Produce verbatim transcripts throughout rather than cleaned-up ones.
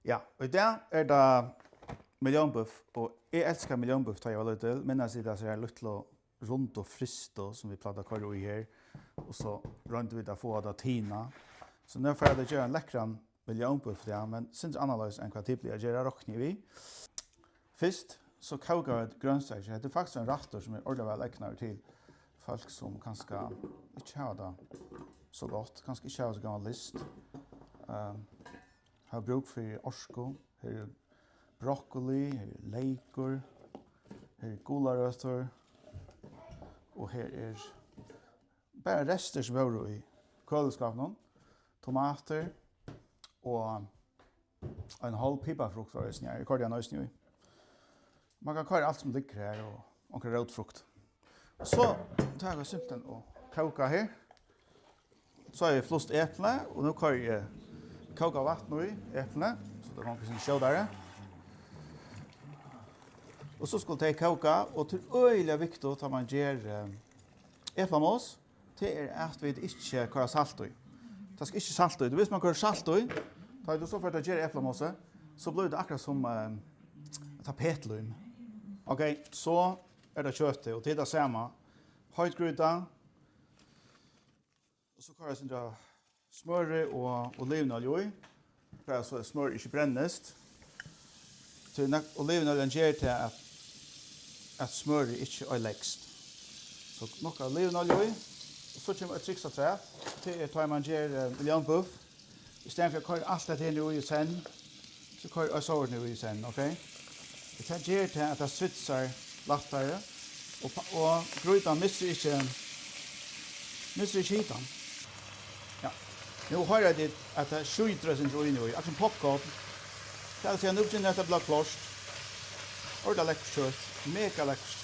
Ja, og í dag er tað milliónbúff, og eg elskaði milliónbúff, tá eg var lítil. Minnast tit hasa her lítlu, rundu frystu, sum vit plagdu at koyra í her, og so royndu vit at fáa tað at tina. So nú fara vit at gera ein lekkran milliónbúff, ja, men sindur annarleiðis enn hvat tit plaga at gera, rokni eg við. Fyrst so kóka vit grønsakir. Hetta er faktiskt ein rættur, sum er ordiliga væl egnaður til fólk, sum kanska ikki hava tað so gott, kanska ikki hava so góðan lyst. Ehm, hava brúk fyri orku. Her er brokkoli, her er leykur, her er gularøtur, og her er bara restir, sum vóru í køliskápinum. Tomatir og ein hálv piparfrukt var eisini her. Eg koyrdi hann eisini í. Man kann koyra alt sum liggur her og onkra rótfrukt. Og so taka vit simpelthen og kóka her. So havi eg flust epli, og nú koyri eg kókað vatn í eplini, so tað gongur sindur skjótari. Og so skulu tey kóka, og tað er øgiliga viktigt, tá man ger, eh, eplamos, tað er, at vit ikki koyra salt í. Tað skal ikki salt í. Viss man koyrir salt í, tá tú so fert at gera eplamosi, so blívur tað akkurát sum, eh, tapetlím. Ok, so er tað kjøtið, og tað er tað sama. Heit grýta, og so koyri eg eitt sindur av smøri og olivinolju í, bara so at smør ikki brennist. Tí nek-, olivinoljan ger tað, at, at smørið ikki oyðilegst. So nokk olivinolju í, og so kemur eitt triks afturat. Tað er, tá man ger, eh, milliónbúff, í staðin fyri at koyra alt hetta her nú í senn, so koyr eg sovorðið nú í senn, ok? Og tað ger tað, at tað svitsar lættari, og pa-, og grýtan missir ikki, missir ikki hitan. Ja. Nú hoyra tit, at tað skjýtur eitt sindur í nú, akkurát sum popcorn. Tað vil siga, nú begynnar hetta at blíva klárt. Ordiliga lekkurt kjøt, mega lekkurt.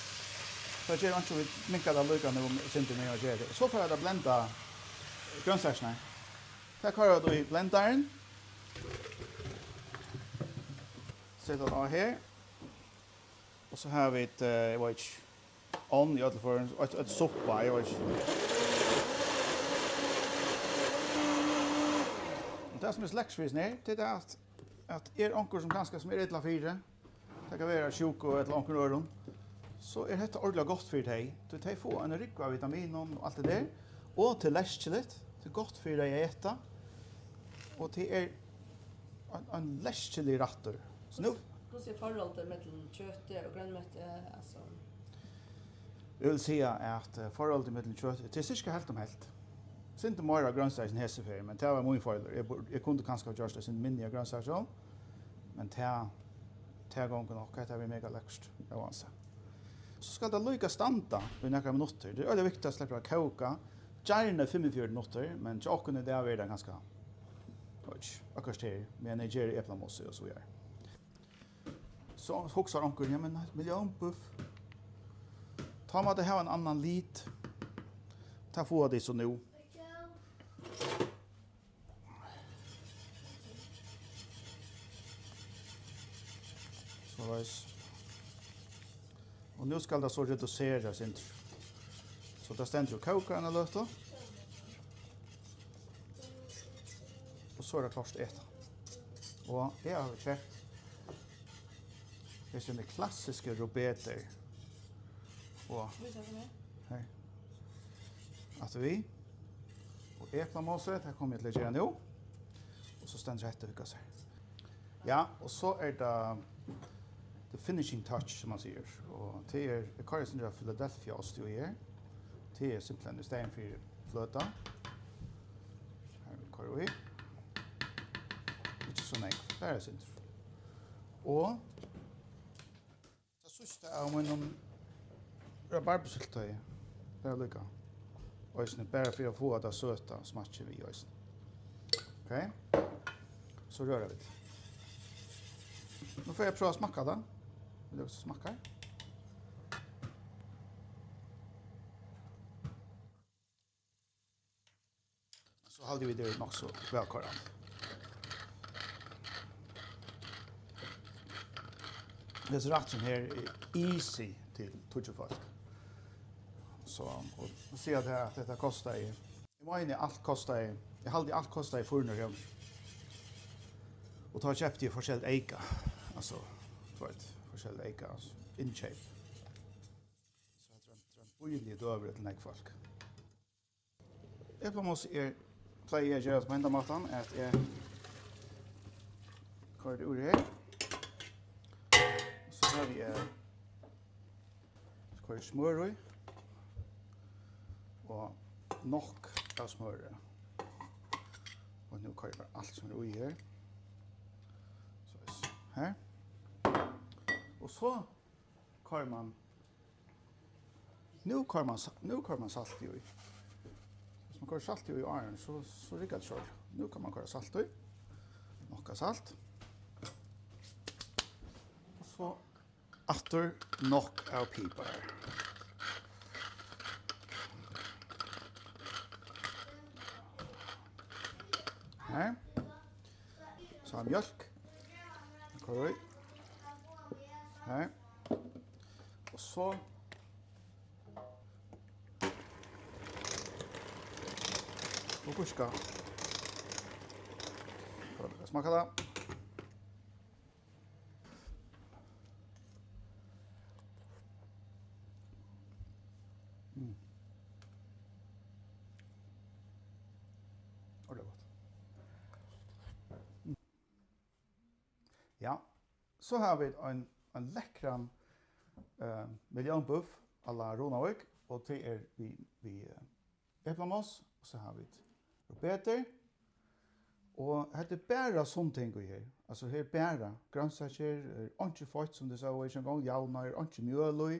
So ger einki, vit minka tað líka nú, um eitt sindur, meðan eg geri tað. So fari eg at blenda grønsakirnar. Tað koyra vit í blendaran. Seta tað á her. Og so hava vit, eh, eg veit ikki, ovn í øllum førum, eitt, eitt suppa, eg veit ikki. Og tað sum er so lekkurt við hesum her, tað er tað, at, at er onkur sum kanska sum er illa fyri, tað kann vera sjúku ella onkrum øðrum, so er hetta ordiliga gott fyri tey, tí tey fáa eina rúgvu av vitaminum og alt tað har, og tað er leskiligt, tað er gott fyri tey at eta, og tað er ein, ein leskiligur rættur. So nú Hvussu er forholdið millum kjøtið og grønmetið, altso? Eg vil siga, at, eh, forholdið millum kjøt, tað er cirka heilt um heilt. Sindur meira grønsaker enn hesa ferð, men tað var mín feilur. Eg bur-, eg kundi kanska havt gjørt eitt sindur minni av grønsakum, men tað, tað gongur nokk. Hetta verður mega lekkurt, óansæð. So skal tað líka standa í nakrar minuttir. Tað er øgiliga viktigt at sleppa at kóka, gjarna fimmogfjøruti minuttir, men hjá okkum í dag verður tað kanska, eg veit ikki, eitt korter, meðan eg geri eplamosi og so víðari. So hugsar onkur, ja, men milliónbúff, tá má tað hava ein annan lit. Tað fáa tit so nú. Soleiðis. Og nú skal tað so reduserast eitt sindur. So tað stendur og kókar eina løtu. Og so er tað klárt at eta. Og eg havi keypt hesar klassisku rubetur. Og Vís hana mær. Her. Aftur við. Og eplamosi, tað komi eg til at gera nú. Og so stendur hetta og hyggur sær. Ja, og so er tað the finishing touch, sum man sigur. Og tað er, eg koyri eitt sindur av Philadelphia osti í her. Tað er simpelthen í staðin fyri fløta. Her vil koyra í. Ikki so nógv, bara eitt sindur. Og tað síðsta av mínum rabarbusúltutoyi. Bara líka. Eisini, bara fyri at fáa tað søta smakkin við eisini. Ok. So røra vit. Nú fari eg at prøva at smakka tað. Vil tú smakka? So haldi eg, vit eru nokk so vælkoyrandi. Hesin rætturin her er easy til tíggju fólk. So, og siga tað, at hetta kostaði, eg meini, alt kostaði, eg haldi, alt kostaði fýra hundrað krónur. Og tá keypti eg forskelligt eyka, altso, tú veit, forskelligt eyka, altso, innkeyp. So hetta er ein, hetta er ein bíligur døgurði til nógv fólk. Eplamossi er, plagi eg at gera á henda mátan, at eg koyri tað úr her. Og so havi eg, so koyri eg smør í. Og nokk av smøri. Og nú koyri eg bara alt sum er í her. So, her. Og so koyrir mann, nú koyrir mann sa-, nú koyrir mann salt í. Viss mann koyrir salt í áðrenn, so, so riggar tað ikki ordiliga. Nú kann mann koyra salt í. Nokk av salt. Og so aftur nokk av pipar. Her. So mjólk. Koyr í. Her. Og so. Og gurka. Prøva at smaka tað. Mm. Ordiliga gott. Mm. Ja, so hava vit ein, ein lekkran, eh, milliónbúff à la Runavík, og tað er við, við, eh, eplamoss, og so hava vit rødbetur, og hetta er bara sunn ting í her. Altso, her er bara grønsaker, er einki feitt, sum tit sóu, ikki eingong javnar, einki mjøl í,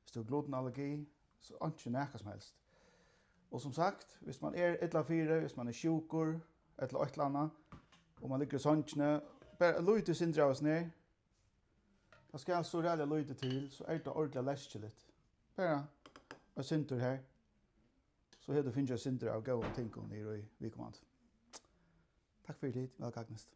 viss tú hevur glutenallergi, so einki nakað sum helst. Og sum sagt, viss mann er illa fyri, viss mann er sjúkur, ella eitt ella annað, og mann liggur í songini, bara eitt lítið sindur av hesum her, tað skal so ræðuliga lítið til, so er tað ordiliga leskiligt. Bara eitt sindur her, so hevur tú fingið eitt sindur av góðum tingum niður í viðkomandi. Takk fyri tit, væl gagnist.